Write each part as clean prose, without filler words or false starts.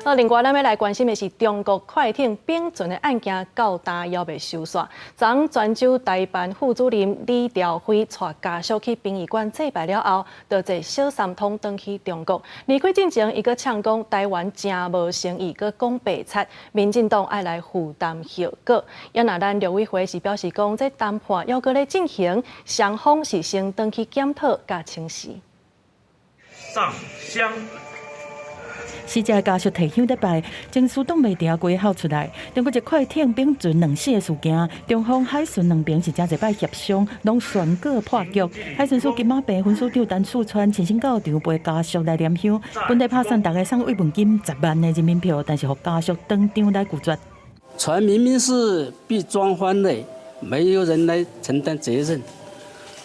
好，另外咱欲來關心的是中國快艇炳存的案件，到今猶未收煞。昨泉州台辦副主任李朝輝帶家屬去殯儀館祭拜了後，就坐小三通轉去中國。離開進前，伊閣嗆講台灣誠無誠意，閣講白賊，民進黨愛來負擔後果。也若咱陸委會是表示講，這談判猶閣咧進行，雙方是先轉去檢討佮請示。上香。死者家屬提香咧拜，情緒擋袂牢，規哭出來。中國一快艇炳存兩死的事件，中方海巡兩邊是誠濟擺協商，攏宣告破局。海巡署金馬坪分署長陳樹川親身到場陪家屬來念香，本來拍算逐家送慰問金10萬的人民票，但是予家屬當場來拒絕。船明明是被撞翻的，沒有人來承擔責任，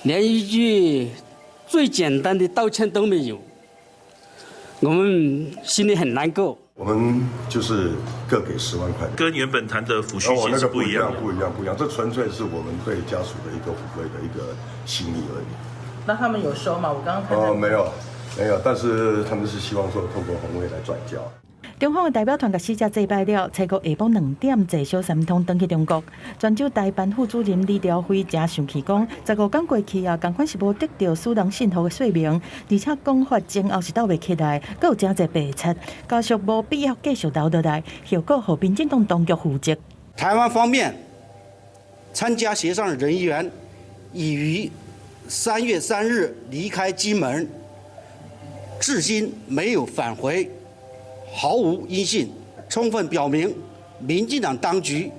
連一句最簡單的道歉都沒有。我們心裡很難過。我們就是各給10萬塊，跟原本談的撫恤金是不一樣。不一樣，不一樣，這純粹是我們對家屬的一個撫慰的一個心意而已。那他們有收嗎？我剛剛看。哦，沒有，沒有，但是他們是希望說透過紅會來轉交。中方的代表團共死者祭拜了，初五下晡2點坐小三通轉去中國。泉州台辦副主任李朝輝誠生氣講，15天過去啊，仝款是無得著使人信服的說明，而且講法前後是鬥袂起來，閣有誠濟白賊，家屬無必要繼續留落來，後果予民進黨當局負責。台灣方面參加協商人員已於3月3日離開金門，至今沒有返回。毫無音信，充分表明民進黨當局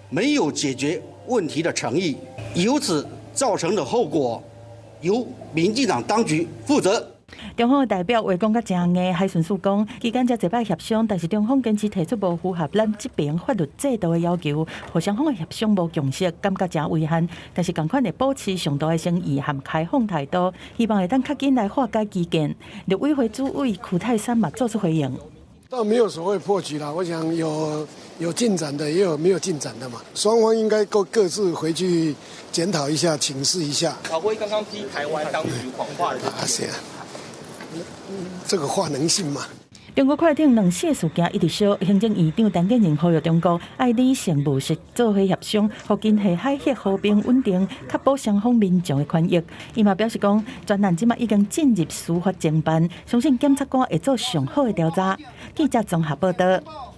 沒有解決問題的誠意，由此造成的後果由民進黨當局負責。中方的代表話講甲誠硬，海巡署講，期間誠濟擺協商，但是中方堅持提出無符合咱這邊法律制度的要求，予雙方的協商無共識，感覺誠遺憾。但是仝款會保持上大的誠意和開放態度，希望會當較緊來化解歧見。陸委會主委邱太三嘛做出回應。倒沒有所謂破局啦，我想有進展的，也有沒有進展的嘛。雙方應該各自回去檢討一下，請示一下。曹輝剛剛批台灣當局謊話。啊，是啊，這個話能信嗎？中國快艇兩死事件一直燒，行政院長陳建仁呼籲中國愛理性務實做伙協商，予根係海峽和平穩定，確保雙方民眾的權益。伊嘛表示講，專案這馬已經進入司法偵辦，相信檢察官會做上好的調查。記者綜合報道。